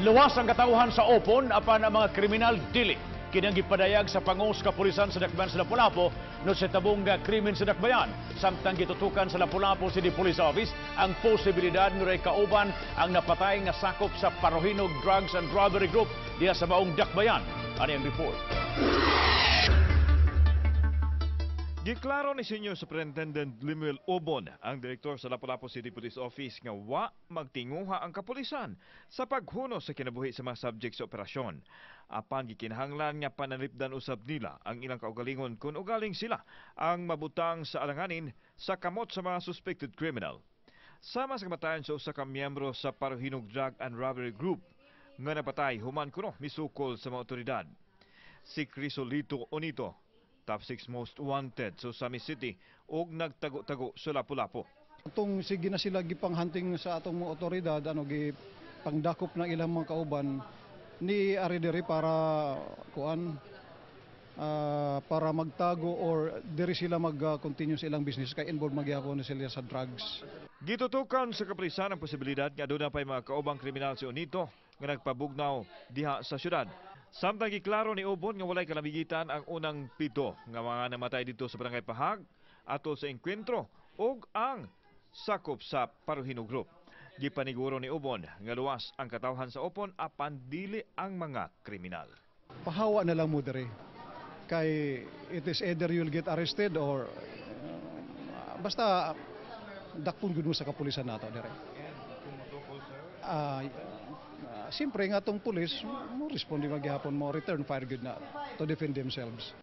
Luwas ang katawhan sa Opon apan ang mga kriminal dili. Kini ang gipadayag sa pangos kapulisan sa Dakbayan sa Lapu-Lapu no sa tabong nga krimen sa Dakbayan. Samtang gitutukan sa Lapu-Lapu City Police Office ang posibilidad nga ray kauban ang napatay nga sakop sa Parohinog Drugs and Robbery Group diha sa maong Dakbayan. Ani ang report. Giklaro ni Senior Superintendent Lemuel Obon, ang direktor sa Lapu-Lapu City Police Office, nga wa magtinguha ang kapulisan sa paghunos sa kinabuhi sa mga subject sa operasyon. Apan gikinahanglan nga panalipdan usab nila ang ilang kaugalingon kung ugaling sila ang mabutang sa alanganin sa kamot sa mga suspected criminal. Sama sa kamatayon sa usa ka miyembro sa Parohinog Drug and Robbery Group nga napatay human kuno misukol sa mga otoridad. Si Crisolito Onito, top 6 most wanted sa Ozamiz City ug nagtago-tago sa Lapu-Lapu. Atong sige na sila gipanghunting sa atong mga otoridad, ano, gi pangdakop ng ilang mga kauban ni ari diri para kuan, para magtago or diri sila mag-continue sa ilang business kay involved magyapon na sila sa drugs. Gitutukan sa kapulisan ang posibilidad nga aduna pay mga kaubang kriminal si Onito nga nagpabugnaw diha sa syudad. Samtang giklaro ni Obon nga walay kalamigitan ang unang 7 nga mga namatay dito sa Barangay Pahag atol sa engkwentro ug ang sakop sa Parohino Group. Gipaniguro ni Obon nga luwas ang katawhan sa Opon apan dili ang mga kriminal. Pahawa na lang mo diri. Kay it is either you'll get arrested or basta dakpon gud mo sa kapulisan nato diri. Siyempre nga atong pulis mo responde magyapon mo, return fire gud na to defend themselves.